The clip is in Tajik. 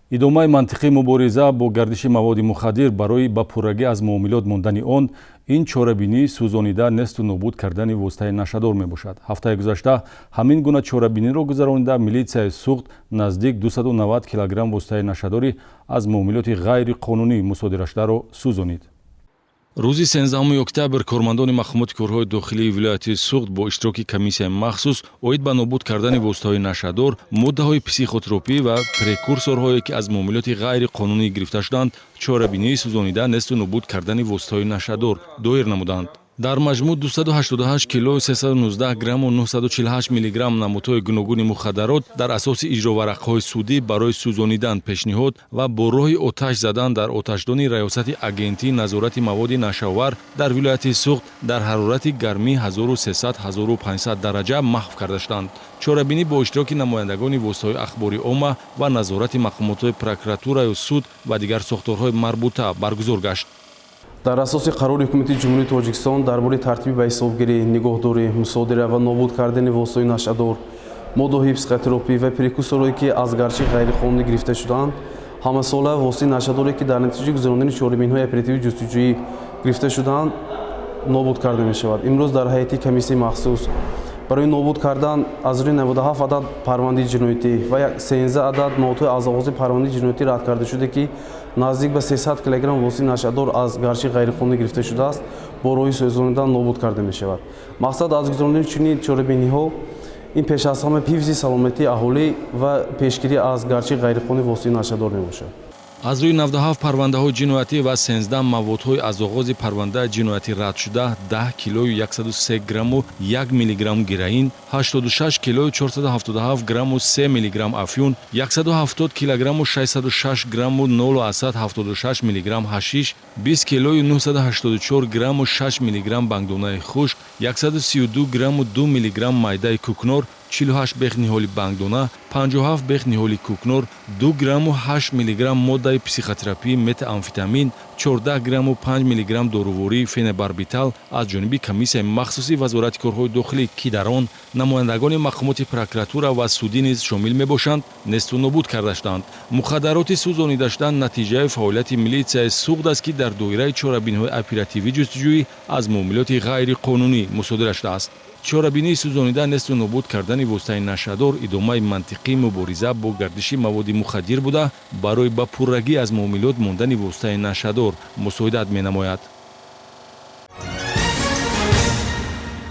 Идомаи мантиқии мубориза бо гардиши маводи мухаддир барои ба пуррагӣ аз муомилот мондани он, ин чорабинии сӯзонида несту нобуд кардани воситаи нашъадор мебошад. Ҳафтаи гузашта ҳамин гуна чорабиниро гузаронида, милитсияи Суғд наздик 290 килограмм воситаи нашъадорӣ аз муомилоти ғайриқонунӣ мусодирашударо сӯзонид. Рӯзи 13 октябр кормандони мақомоти корҳои дохилии вилояти Суғд бо иштироки комиссияи махсус оид ба нобуд кардани воситаҳои нашъадор, моддаҳои психотропӣ ва прекурсорҳое, ки аз муомилоти ғайриқонунӣ гирифта шуданд, чорабинии сӯзонида несту нобуд кардани воситаҳои нашъадор доир намуданд. Дар маҷмӯъ 288 килою 319 грамму 948 миллиграмм намудҳои гуногуни мухаддарот дар асоси иҷроварақҳои судӣ барои сӯзонидан пешниҳод ва бо роҳи оташ задан дар оташдони раёсати агентии назорати маводи нашъаовар дар вилояти Суғд дар ҳарорати гармӣ 1300-1500 дараҷа маҳв карда шуданд. Чорабинӣ бо иштироки намояндагони воситаҳои ахбори омма ва назорати мақомотҳои прокуратураю суд ва дигар сохторҳои марбута баргузор гашт. Дар асоси қарори Ҳукумати Ҷумҳурии Тоҷикистон дар бораи тартиби ба ҳисобгирӣ, нигоҳдорӣ, мусодира ва нобуд кардани воситаҳои нашъадор, моддаҳои психотропӣ ва прекурсорҳое, ки аз гардиши ғайриқонунӣ гирифта шудаанд, ҳамасола воситаи нашъадоре, ки дар натиҷаи гузарондани чорабиниҳои оперативии ҷустуҷӯӣ гирифта шудаанд, нобуд карда мешавад. Имрӯз дар ҳайати комиссияи махсус барои нобуд кардан аз рӯи 97 адад парвандаи ҷиноятӣ ва 13 адад маводҳои аз оғози парвандаи ҷиноятӣ рад карда шуда, ки наздик ба 300 килограмм воситаи нашъадор аз гардиши ғайриқонунӣ гирифта шудааст, бо роҳи сӯзонидан нобуд карда мешавад. Мақсад аз гузарондани чунин чорабиниҳо ин пеш аз ҳама ҳифзи саломатии аҳолӣ ва пешгирӣ аз гардиши ғайриқонунии воситаи нашъадор мебошад. Аз рӯи 97 парвандаҳои ҷиноятӣ ва 13 маводҳои аз оғози парвандаи ҷиноятӣ радшуда, 10 килою 103 грамму 1 миллиграмм героин, 86 килою 477 грамму 3 миллиграмм афюн, 170 килограмму 606 грамму 0,76 миллиграмм ҳашиш, 20 килою 984 грамму 6 миллиграмм бангдонаи хушк, 132 грамму 2 миллиграмм майдаи кӯкнор, 48 бех ниҳоли бангдона, 57 бех ниҳоли кӯкнор, 2 грамму 8 миллиграмм моддаи психотропии метамфетамин, 14 грамму 5 миллиграмм дорувории фенобарбитал аз ҷониби комиссияи махсуси Вазорати корҳои дохилӣ, ки дар он намояндагони мақомоти прокуратура ва судӣ низ шомил мебошанд, несту нобуд карда шуданд. Мухаддароти сӯзонидашуда натиҷаи фаъолияти милитсияи Суғд аст, ки дар доираи чорабиниҳои оперативӣ ҷустуҷӯӣ аз муомилоти ғайриқонунӣ мусодира шудааст. Чорабинии сӯзонида несту нобуд кардани воситаи нашъадор идомаи мантиқии мубориза бо гардиши маводи мухаддир буда, барои ба пуррагӣ аз муомилот мондани воситаи нашъадор мусоидат менамояд.